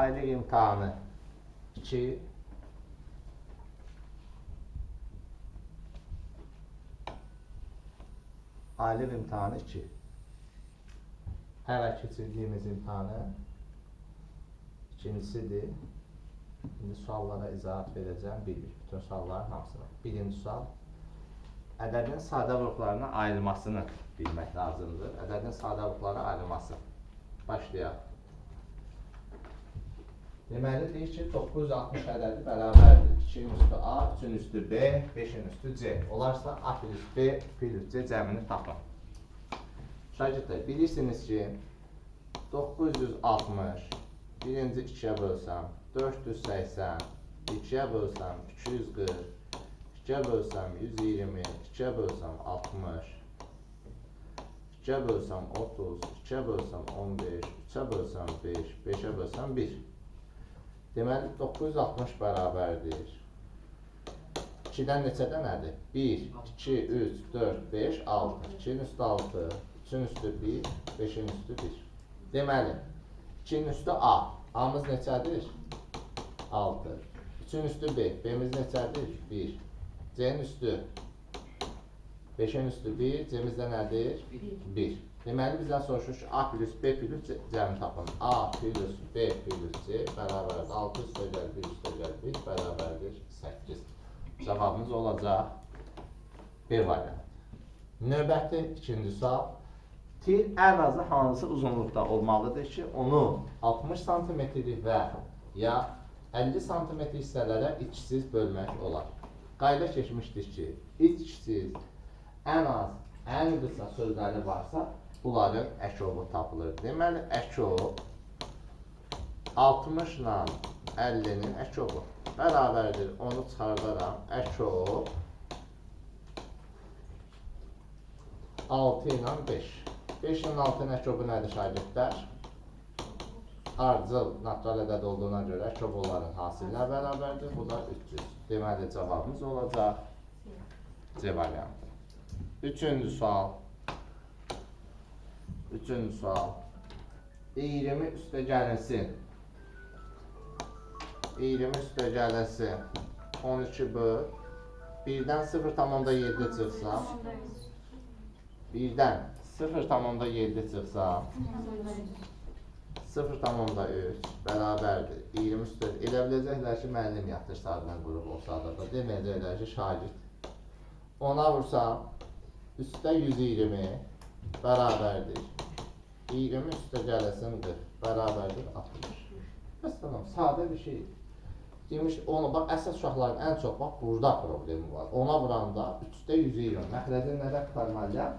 Aylıq imtahanı 2. Aylıq imtahanı 2. Hər ay keçirdiyimiz imtahanı ikincisidir. İndi suallara izahat verəcəm bir-bir. Bütün sualların hamısına. Birinci sual. Ədədin sadə qruplarına ayrılmasını bilmək lazımdır. Ədədin sadə qruplara ayrılması. Başlayaq. Deməli, deyir ki, 960 ədədi bərabərdir. 2-nin üstü A, 3-ün üstü B, 5-in üstü C. Olarsa A plus B plus C cəmini tapın. Şagirdlər, bilirsiniz ki, 960, birinci 2-yə bölsəm, 480, 2-yə bölsəm, 240, 2-yə bölsəm, 120, 2-yə bölsəm, 60, 2-yə bölsəm, 30, 2-yə bölsəm, 15, 3-ə bölsəm, 5, 5-ə bölsəm, 1. Deməli, 960 bərabərdir. 2-dən neçə dənədir? 1, 2, 3, 4, 5, 6. 2-nin üstü 6, 3-ün üstü 1, 5-in üstü 1. Deməli, 2-nin üstü A. A-mız neçədir? 6. 3-ün üstü B. B-miz neçədir? 1. C-nin üstü 5-in üstü 1. C-miz də nədir? 1. Deməli, bizdən soruşur ki, A plus B plus C cəmi tapın. A plus B plus C bərabərdir. 6 üstə gəl 1 üstə gəl 1 bərabərdir 8. Cavabımız olacaq B variantı. Növbəti ikinci sual. Tir ən azı hansı uzunluqda olmalıdır ki, onu 60 santimetrlik və ya 50 santimetr hissələrə içsiz bölmək olar. Qayda keçmişdir ki, içsiz ən az, ən qısa sözləri varsa, bunların əkovu tapılır. Deməli, əkov 60 ilə 50-nin əkovu bərabərdir. Onu çıxardaram. Əkov 6 ilə 5. 5 ilə 6-nın əkovu nədir şagirdlər? Ardıcıl natural ədəd olduğuna görə əkov onların hasilinə bərabərdir. Bu da 300. Deməli, cavabımız olacaq C variantı. Üçüncü sual. Üçüncü sual. 20 üstə gəlinsin. 20 üstə gəlinsin. 12 böl. 1-dən 0,7 çıxsa. 1-dən 0,7 çıxsa. 0,3 bərabərdir. 20 üstə. Elə biləcəklər ki, müəllim yatır saatdan qrup olsa da. Deməyəcəklər ki, şagird. 10-a vursam, üstə 120 bərabərdir. 20 üstə gəlsin 40 bərabərdir 60. Məsələn, sadə bir şey. Demiş, onu bax, əsas uşaqların ən çox bax burada problemi var. Ona vuranda 3-də 120. Məxrəcini nədən qurtarmalıyam?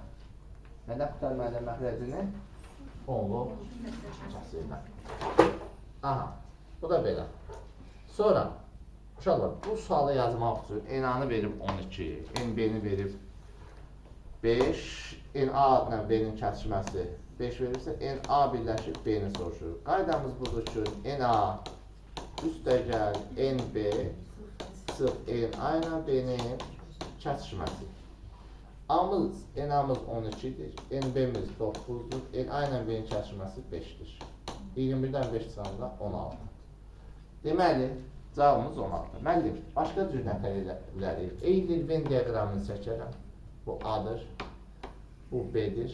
Nədən qurtarmalıyam məxrəcini? Onluq kəsirdən. Aha, bu da belə. Sonra, uşaqlar, bu sualı yazmaq üçün NA-nı verib 12, NB-ni verib 5, NA ilə B-nin kəsişməsi 5 verirsə, NA birləşib B-ni soruşur. Qaydamız budur ki, NA üstə gəl NB çıx NA ilə B-nin kəsişməsi. A-mız, NA-mız 12-dir, NB-miz 9-dur, NA ilə B-nin kəsişməsi 5-dir. 21-dən 5 çıxanda 16. Deməli, cavabımız 16. Müəllim, başqa cür nətər edə bilərik? Eyni Venn diaqramını çəkərəm. Bu A-dır, bu B-dir.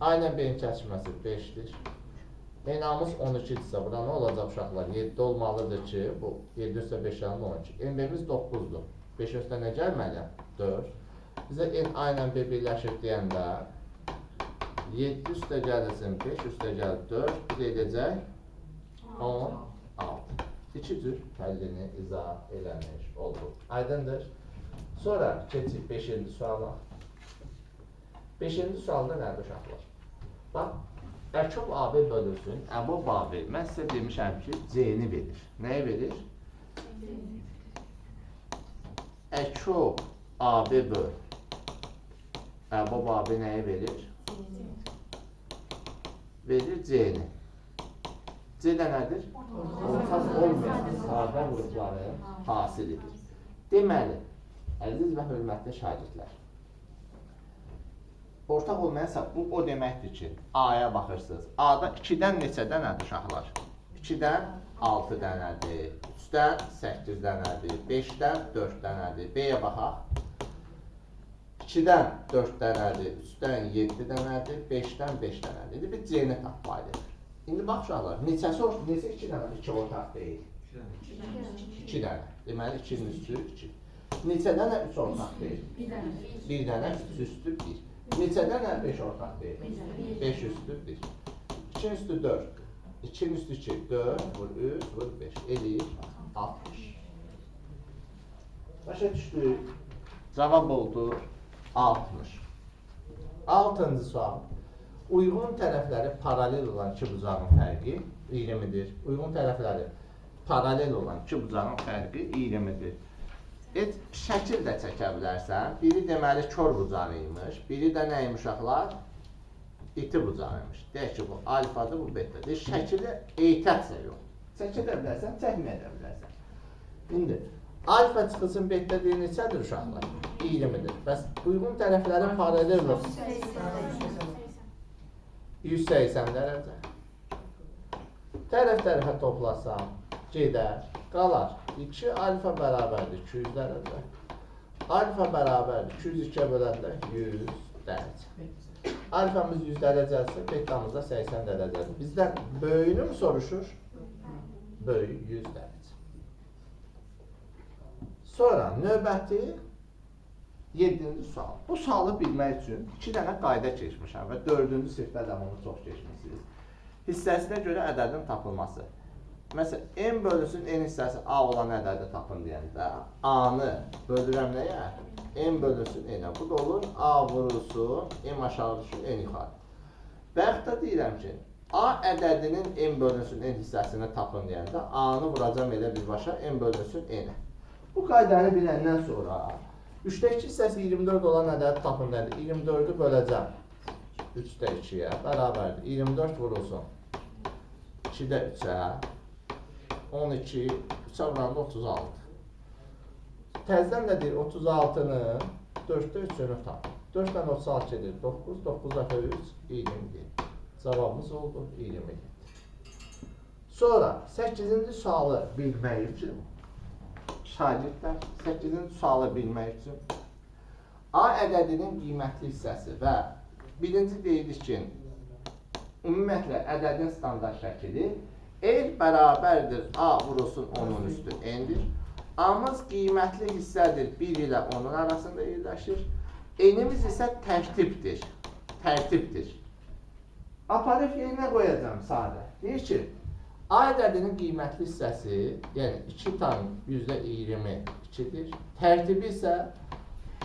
A ilə B-nin kəsişməsi 5-dir. NA-mız 12-dirsə, bura nə olacaq uşaqlar? 7 olmalıdır ki, bu 7 üstə 5 yanında 12. NB-miz 9-dur. 5 üstə nə gəlməli? 4. Bizə N A ilə B birləşir deyəndə 7 üstə gəlsin 5 üstə gəl 4, bu da edəcək 16. İki cür həllini izah eləmiş olduq. Aydındır? Sonra keçik 5-ci suala. 5-ci sualda nədir uşaqlar? Bax, Əkov AB bölünsün, əbob AB. Mən sizə demişəm ki, C-ni verir. Nəyi verir? Əkov AB böl. Əbob AB nəyi verir? Verir C-ni. C də nədir? Ortaq olmayan sadə qrupların hasilidir. Deməli, əziz və hörmətli şagirdlər, ortaq olmayansa bu o deməkdir ki, A-ya baxırsınız. A-da 2-dən neçə dənədir uşaqlar? 2-dən 6 dənədir, 3-dən 8 dənədir, 5-dən 4 dənədir. B-yə baxaq. 2-dən 4 dənədir, 3-dən 7 dənədir, 5-dən 5 dənədir. İndi biz C-ni tapmalıyıq. İndi bax uşaqlar, neçəsi neçə 2 dənə 2 ortaq deyil? 2 dənə. Deməli 2-nin üstü 2. Neçə dənə 3 ortaq deyil? 1 dənə 3 üstü 1. Neçə dənə 5 ortaq deyil? 5 üstü 1. 2-nin üstü 4. 2-nin üstü 2, 4 vur 3 vur 5. Eləyir 60. Başa düşdük. Cavab oldu 60. 6-cı sual. Uyğun tərəfləri paralel olan iki bucağın fərqi 20-dir. Uyğun tərəfləri paralel olan iki bucağın fərqi 20-dir. Et, şəkil də çəkə bilərsən. Biri deməli kor bucağı imiş, biri də nə imiş uşaqlar? İti bucağı imiş. Deyək ki, bu alfadır, bu betadır. Şəkili eytətsə yox. Çəkə də bilərsən, çəkməyə də bilərsən. İndi alfa çıxılsın beta deyir neçədir uşaqlar? 20-dir. Bəs uyğun tərəfləri paralel olan 180 dərəcə. Tərəf tərəfə toplasam, gedər, qalar. 2 alfa bərabərdir 200 dərəcə. Alfa bərabərdir 202-yə böləndə 100 dərəcə. Alfamız 100 dərəcəsi, betamız da 80 dərəcədir. Bizdən böyüyünü mü soruşur? Böyük 100 dərəcə. Sonra növbəti 7-ci sual. Bu sualı bilmək üçün 2 dənə qayda keçmişəm və 4-cü sinifdə də bunu çox keçmişsiniz. Hissəsinə görə ədədin tapılması. Məsələn, n bölünsün n hissəsi A olan ədədi tapın deyəndə A-nı bölürəm nəyə? N bölünsün n-ə. Bu da olur A vurulsun, m aşağı düşür, n yuxarı. Və yaxud da deyirəm ki, A ədədinin n bölünsün n hissəsini tapın deyəndə A-nı vuracam elə birbaşa n bölünsün n-ə. Bu qaydanı biləndən sonra 3-də 2 hissəsi 24 olan ədədi tapın deyəndə 24-ü böləcəm 3-də 2-yə bərabərdir. 24 vurulsun 2-də 3-ə 12, 3-ə vuranda 36. Təzdən də deyir 36-nı 4-də 3-ünü tap. 4-dən 36 gedir 9, 9 dəfə 3, 27. Cavabımız oldu 27. Sonra 8-ci sualı bilmək üçün şagirdlər 8-ci sualı bilmək üçün A ədədinin qiymətli hissəsi və birinci deyirik ki, ümumiyyətlə ədədin standart şəkili R bərabərdir A vurulsun 10-un üstü N-dir. A-mız qiymətli hissədir, 1 ilə 10-un arasında yerləşir. N-imiz isə tərtibdir. Tərtibdir. Aparıb yerinə qoyacağam sadə. Deyir ki, A ədədinin qiymətli hissəsi, yəni 2,22-dir. Tərtibi isə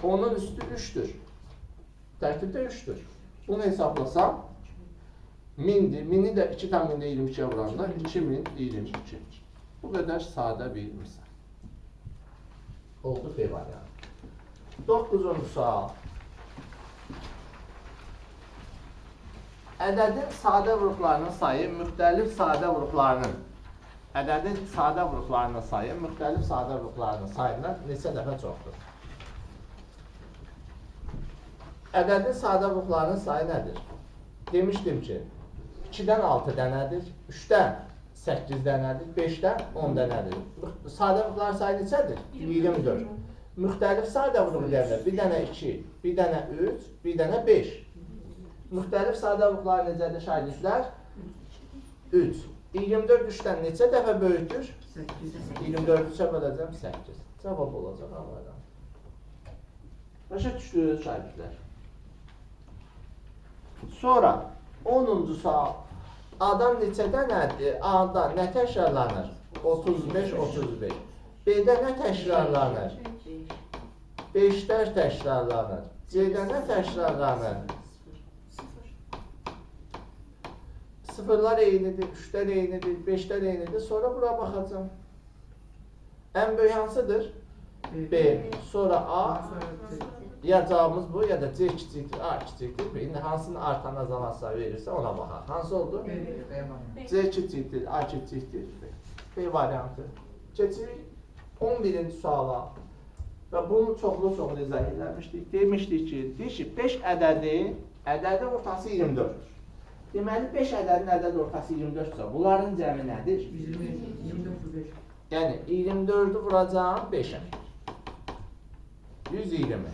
10-un üstü 3-dür. Tərtibdə 3-dür. Bunu hesablasam, 1000-dir. 1000-i də 2,22-yə vuranda 2022. Bu qədər sadə bir misal. Oldu B variantı. 9-cu sual. Ədədin sadə vuruqlarının sayı müxtəlif sadə vuruqlarının ədədin sadə vuruqlarının sayı müxtəlif sadə vuruqlarının sayından neçə dəfə çoxdur? Ədədin sadə vuruqlarının sayı nədir? Demişdim ki, 2-dən 6 dənədir, 3-dən 8 dənədir, 5-dən 10 dənədir. Sadə vuruqların sayı neçədir? 24. Müxtəlif sadə vuruq deyəndə bir dənə 2, bir dənə 3, bir dənə 5. Müxtəlif sadə vuruqlar necədir şagirdlər? 3. 24 3-dən neçə dəfə böyükdür? 8. 24-ü 3-ə böləcəm 8. Cavab olacaq A variantı. Başa düşdünüz şagirdlər? Sonra 10-cu sual. A-dan neçə dənədir? A-da nə təkrarlanır? 35, 35. B-də nə təkrarlanır? 5-lər təkrarlanır. C-də nə təkrarlanır? Sıfırlar eynidir, 3-lər eynidir, 5-lər eynidir. Sonra bura baxacağam. Ən böyük hansıdır? B. Sonra A. Ya cavabımız bu, ya da C kiçikdir, A kiçikdir, B. İndi hansını artan azalan sayı verirsə ona baxar. Hansı oldu? B. C kiçikdir, A kiçikdir, B. B variantı. Keçirik 11-ci suala. Və bunu çoxlu-çoxlu izah eləmişdik. Demişdik ki, deyir ki, 5 ədədi, ədədin ortası 24-dür. Deməli, 5 ədədin ədəd ortası 24-dürsə, bunların cəmi nədir? 24 vur 5. Yəni, 24-ü vuracağam 5-ə. 120.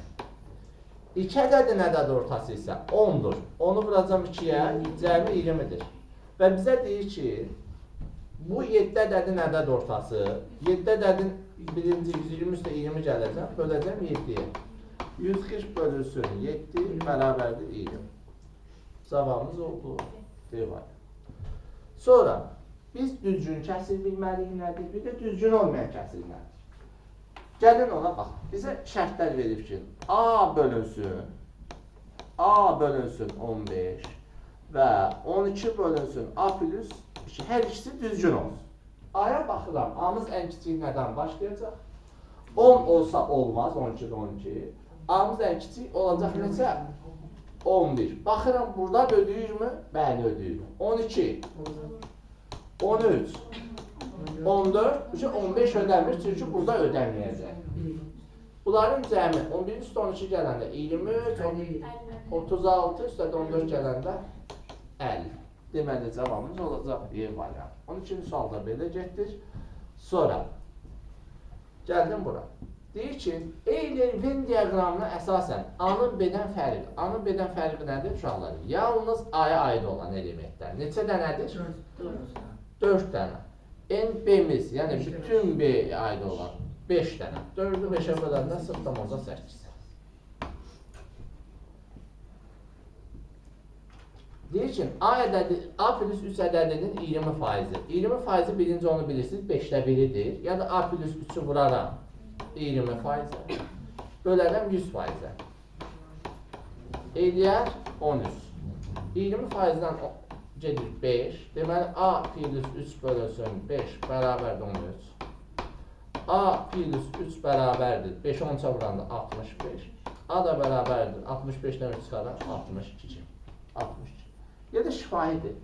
2 ədədin ədəd ortası isə 10-dur. Onu vuracam 2-yə, cəmi 20-dir. Və bizə deyir ki, bu 7 ədədin ədəd ortası, 7 ədədin birinci 120 üstə 20 gələcəm, böləcəm 7-yə. 140 bölünsün 7 bərabərdir 20. Cavabımız oldu D variantı. Sonra biz düzgün kəsir bilməliyik nədir, bir də düzgün olmayan kəsir nədir? Gəlin ona bax. Bizə şərtlər verib ki, A bölünsün 15 və 12 bölünsün A plus 2. Hər ikisi düzgün olsun. A'ya baxıram. A'mız ən kiçik nədən başlayacaq? 10 olsa olmaz, 12-də 12. A'mız ən kiçik olacaq neçə? 11. Baxıram, burada ödəyirmi? Bəli, ödəyir. 12, 13, 14, 15 ödəmir, çünki burada ödəməyəcək. Bunların cəmi 11 üstə 12 gələndə 23, 36 üstə 14 gələndə 50. Deməli, cavabımız olacaq Y variantı. 12-ci sualda belə getdik. Sonra gəldim bura. Deyir ki, Euler-Venn diaqramına əsasən A-nın B-dən fərqi. A-nın B-dən fərqi nədir uşaqlar? Yalnız A-ya aid olan elementlər. Neçə dənədir? 4 dənə. N B-miz, yəni bütün B-yə aid olan 5 dənə. 4-ü 5-ə böləndə 0,8. Deyir ki, A ədədi, A plus 3 ədədinin 20%. 20% birinci onu bilirsiniz, 5-də 1-idir. Ya da A plus 3-ü vuraram 20%-ə, bölərəm 100%-ə. Eləyər 13. 20%-dən gedir 5. Deməli, A plus 3 bölünsün 5 bərabərdir 13. A plus 3 bərabərdir 5-i 13-ə vuranda 65. A da bərabərdir 65-dən 3 çıxaran 62. 62. Ya da şifahidir.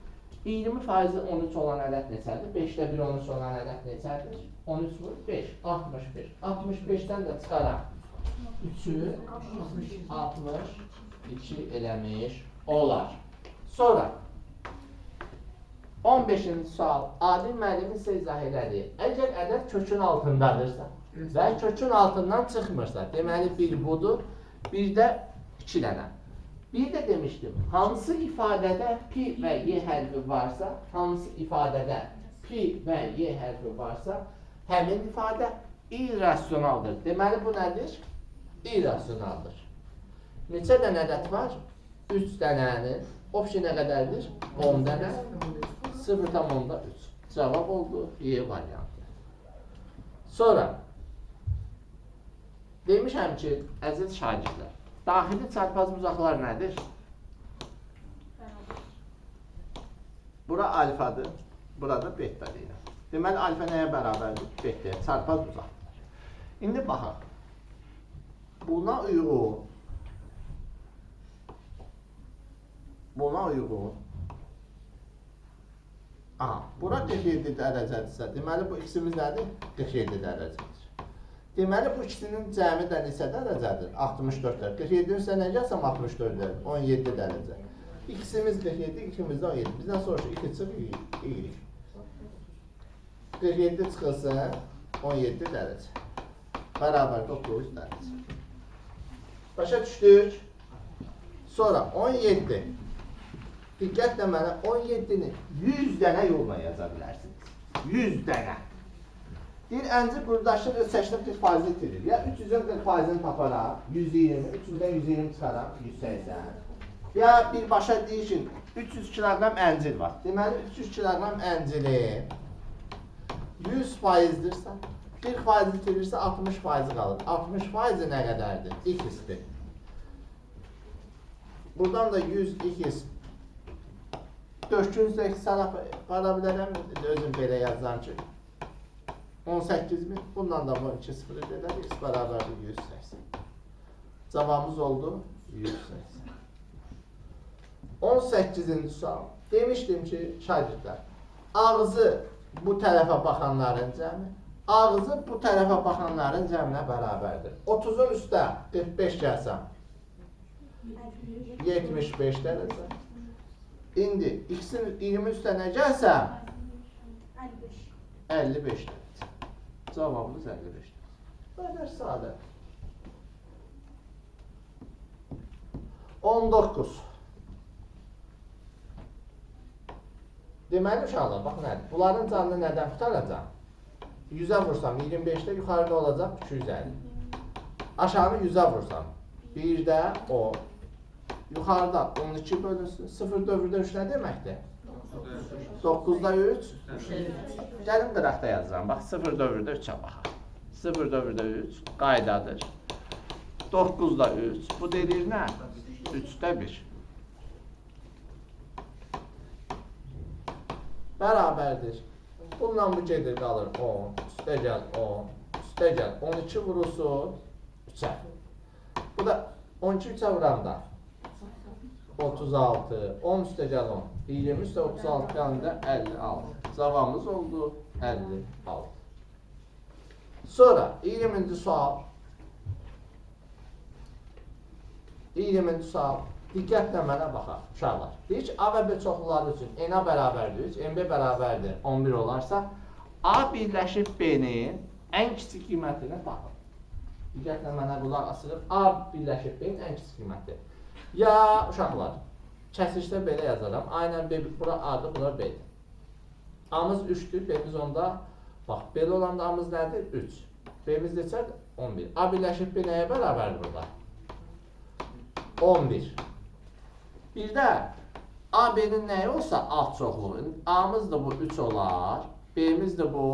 20% 13 olan ədəd neçədir? 5-də 1 13 olan ədəd neçədir? 13 vur 5, 65. 65-dən də çıxaram 3-ü 62 eləmiş olar. Sonra 15-ci sual Adil müəllimin sizə izah elədiyi. Əgər ədəd kökün altındadırsa və kökün altından çıxmırsa, deməli bir budur, bir də 2 dənə. Bir də demişdim, hansı ifadədə pi və y hərfi varsa, hansı ifadədə pi və y hərfi varsa, həmin ifadə irrasionaldır. Deməli, bu nədir? İrrasionaldır. Neçə dənə ədəd var? 3 dənənin. Opşi nə qədərdir? 10 dənə. 0,3. Cavab oldu Y variantı. Sonra, demişəm ki, əziz şagirdlər, daxili çarpaz uzaqlar nədir? Bura alfadır, burada beta deyirəm. Deməli, alfa nəyə bərabərdir? Betaya, çarpaz uzaqlar. İndi baxaq. Buna uyğun, aha, bura 47 dərəcədirsə, deməli, bu x-imiz nədir? 47 dərəcədir. Deməli, bu ikisinin cəmi də neçə dərəcədir? 64 dərəcə. 47-nin üstə nə gəlsəm 64 dərəcə, 17 dərəcə. X-imiz 47, ikimiz də 17. Bizdən soruşur, 2 çıx, Y. 47 çıxılsa 17 dərəcə. Bərabər 9 dərəcə. Başa düşdük. Sonra 17. Diqqətlə mənə 17-ni 100 dənə yolla yaza bilərsiniz. 100 dənə. Deyir, əncir qurdaşın öz 80-40% itirir. Ya 300-ün 40%-ni taparam, 120, 300-dən 120 çıxaram, 180. Ya birbaşa deyir ki, 300 kiloqram əncir var. Deməli, 300 kiloqram ənciri 100%-dirsə, 40% itirirsə, 60% qalır. 60% nə qədərdir? X-dir. Buradan da 100 X 400 X apara bilərəm. Özüm belə yazıram ki, 18.000. Bundan da bu 2 sıfır edər. X bərabərdir 180. Cavabımız oldu 180. 18-ci sual. Demişdim ki, şagirdlər, ağzı bu tərəfə baxanların cəmi, ağzı bu tərəfə baxanların cəminə bərabərdir. 30-un üstə 45 gəlsəm, 75 dərəcə. İndi x-in 20 üstə nə gəlsə? 55. 55 dərəcə. Cavabımız 55 dərəcə. Bu qədər sadə. 19. Deməli uşaqlar, bax nədir? Bunların canını nədən qurtaracaq? 100-ə vursam 25-də yuxarıda olacaq 250. Aşağını 100-ə vursam 1-də 10. Yuxarıda 12 bölünsün. 0 dövrdə 3 nə deməkdir? 9-da 3. Gəlin qıraqda yazıram. Bax 0 dövrdə 3-ə baxaq. 0 dövrdə 3 qaydadır. 9-da 3. Bu deyir nə? 3-də 1. Bərabərdir. Bununla bu gedir qalır 10, üstə gəl 10, üstə gəl 12 vurulsun 3-ə. Bu da 12 3-ə vuranda 36, 10 üstə gəl 10, 20 üstə 36 gələndə 56. Cavabımız oldu 56. Sonra 20-ci sual. 20-ci sual. Diqqətlə mənə baxaq, uşaqlar. Deyir ki, A və B çoxluları üçün N-A bərabərdir 3, NB bərabərdir 11 olarsa, A birləşib B-nin ən kiçik qiymətini tapın. Diqqətlə mənə qulaq asırıq. A birləşib B-nin ən kiçik qiyməti. Ya uşaqlar, kəsişdə belə yazaram. A ilə B, bura A-dır, bura B-dir. A-mız 3-dür, B-miz onda, bax, belə olanda A-mız nədir? 3. B-miz neçədir? 11. A birləşib B nəyə bərabərdir burada? 11. Bir də A, B-nin nəyi olsa alt çoxluğu. A-mız da bu 3 olar, B-miz də bu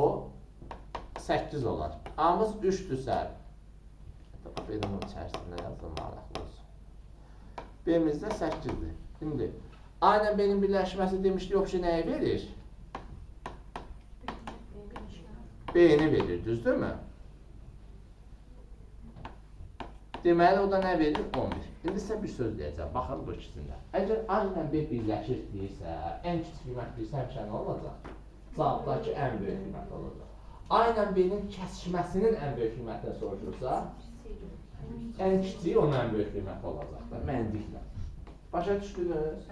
8 olar. A-mız 3-dürsə, B-nin bunun içərisində yazdım, maraqlı olsun. B-miz də 8-dir. İndi A ilə B-nin birləşməsi demişdik, yox ki, nəyi verir? B-ni verir, düzdürmü? Deməli, o da nə verir? 11. İndi sizə bir söz deyəcəm. Baxın bu ikisində. Əgər A ilə B birləşir deyirsə, ən kiçik qiymət deyirsə, həmişə nə olacaq? Cavabdakı ən böyük qiymət olacaq. A ilə B-nin kəsişməsinin ən böyük qiymətini soruşursa, ən kiçiyi onun ən böyük qiyməti olacaq da, məntiqlə. Başa düşdünüz?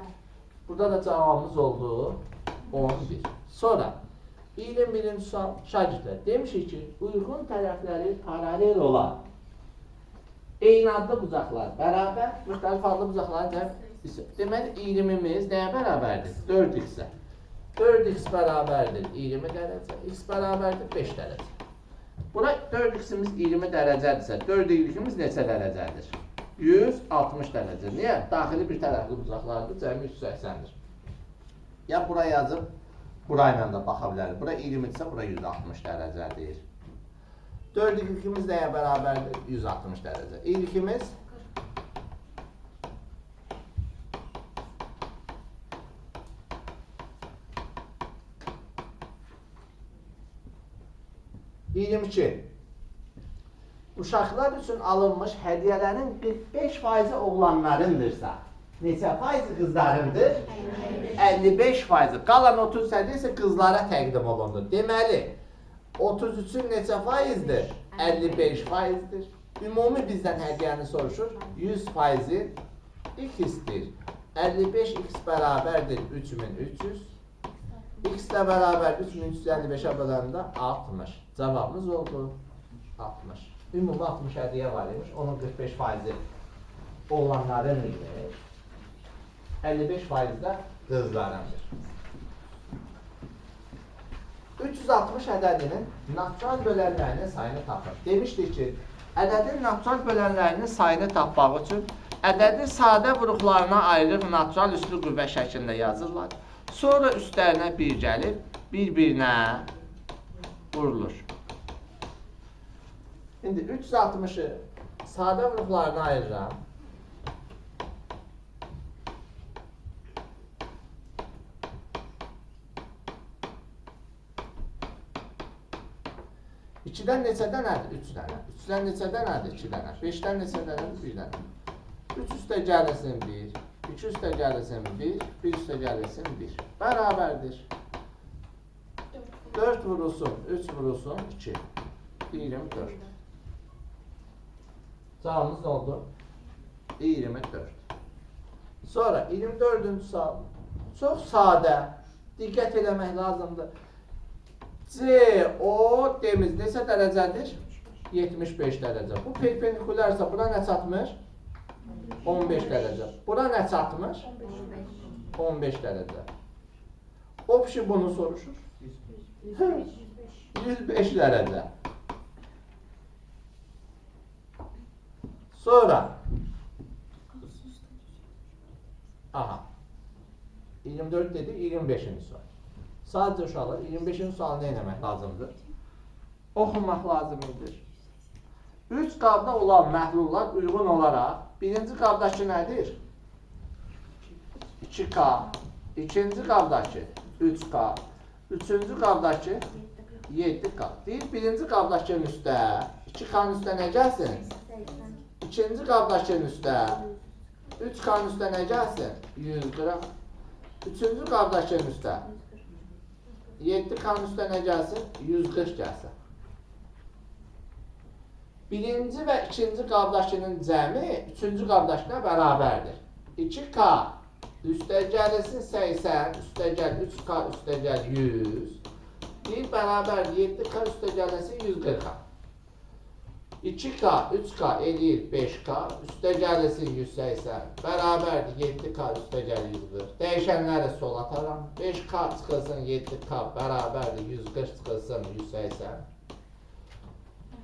Burada da cavabımız oldu 11. Sonra 21-ci sual şagirdlər. Demişik ki, uyğun tərəfləri paralel olan eyni adlı bucaqlar bərabər, müxtəlif adlı bucaqların cəmi. Deməli, 20-miz nəyə bərabərdir? 4x-ə. 4x bərabərdir 20 dərəcə, x bərabərdir 5 dərəcə. Bura 4x-imiz 20 dərəcədirsə, 4y-imiz neçə dərəcədir? 160 dərəcə. Niyə? Daxili bir tərəfli bucaqlardır, cəmi 180-dir. Ya bura yazıb, burayla da baxa bilərik. Bura 20-dirsə, bura 160 dərəcədir. 4y-imiz nəyə bərabərdir? 160 dərəcə. Y-imiz 22. Uşaqlar üçün alınmış hədiyyələrin 45% oğlanlarındırsa, neçə faizi qızlarındır? 55%. Qalan 30 hədiyyə isə qızlara təqdim olundu. Deməli, 33-ün neçə faizdir? 55%-dir. Ümumi bizdən hədiyyəni soruşur. 100%-i x-dir. 55x bərabərdir 3300. X ilə bərabər 3355-ə böləndə 60. Cavabımız oldu 60. Ümumi 60 hədiyyə var imiş. Onun 45% oğlanların imiş. 55% də qızlarındır. 360 ədədinin natural bölənlərinin sayını tapın. Demişdik ki, ədədin natural bölənlərinin sayını tapmaq üçün ədədi sadə vuruqlarına ayırıb natural üslü qüvvə şəklində yazırlar. Sonra üstlərinə bir gəlib, bir-birinə vurulur. İndi 360-ı sadə vuruqlarına ayırıram. 2-dən neçə dənədir? 3 dənə. 3-dən neçə dənədir? 2 dənə. 5-dən neçə dənədir? 1 dənə. 3 üstə gəlsin 1, 2 üstə gəlsin 1, 1 üstə gəlsin 1. Bərabərdir. 4 vurulsun, 3 vurulsun, 2. 24. Cavabımız nə oldu? 24. Sonra 24-cü sual. Çox sadə. Diqqət eləmək lazımdır. C, O, D-miz neçə dərəcədir? 75 dərəcə. Bu perpendikulyarsa bura nə çatmır? 15 dərəcə. Bura nə çatmır? 15 dərəcə. Opşi bunu soruşur. 105 dərəcə. Sonra aha 24 dedi, 25-ci sual. Sadəcə uşaqlar 25-ci sualı nə etmək lazımdır? Oxumaq lazım idi. 3 qabda olan məhlullar uyğun olaraq birinci qabdakı nədir? 2K. İkinci qabdakı 3K. Üçüncü qabdakı 7K. Deyir, birinci qabdakının üstə 2K-nın üstə nə gəlsin? İkinci qabdakının üstə 3K-nın üstə nə gəlsin? 140. Üçüncü qabdakının üstə 7K-nın üstə nə gəlsin? 140 gəlsin. Birinci və ikinci qabdakının cəmi üçüncü qabdakına bərabərdir. 2K üstə gəlsin 80, üstə gəl 3K üstə gəl 100. Bir bərabər 7K üstə gəlsin 140-a. 2K, 3K eləyir 5K, üstə gəlsin 180, bərabərdir 7K üstə gəl 140. Dəyişənləri sola ataram. 5K çıxılsın 7K bərabərdir 140 çıxılsın 180.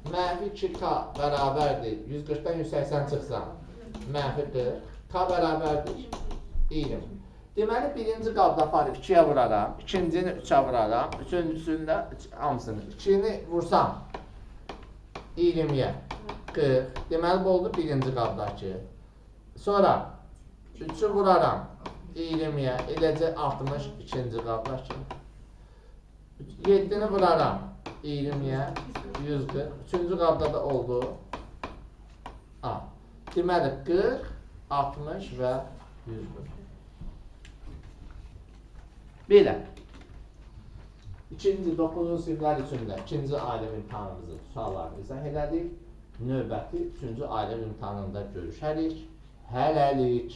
Mənfi 2K bərabərdir 140-dan 180 çıxsan, mənfi 40. K bərabərdir 20. Deməli, birinci qabda aparıb 2-yə vuraram, ikincini 3-ə vuraram, üçüncüsünü də hamısını. 2-ni vursam 20-yə 40. Deməli, bu oldu birinci qabdakı. Sonra 3-ü vuraram 20-yə, eləcə 60 ikinci qabdakı. 7-ni vuraram 20-yə 140. Üçüncü qabda da oldu A. Deməli, 40, 60 və 140. Belə. İkinci, 9-cu siniflər üçün də ikinci aylıq imtahanımızın suallarını izah elədik. Növbəti üçüncü aylıq imtahanında görüşərik. Hələlik.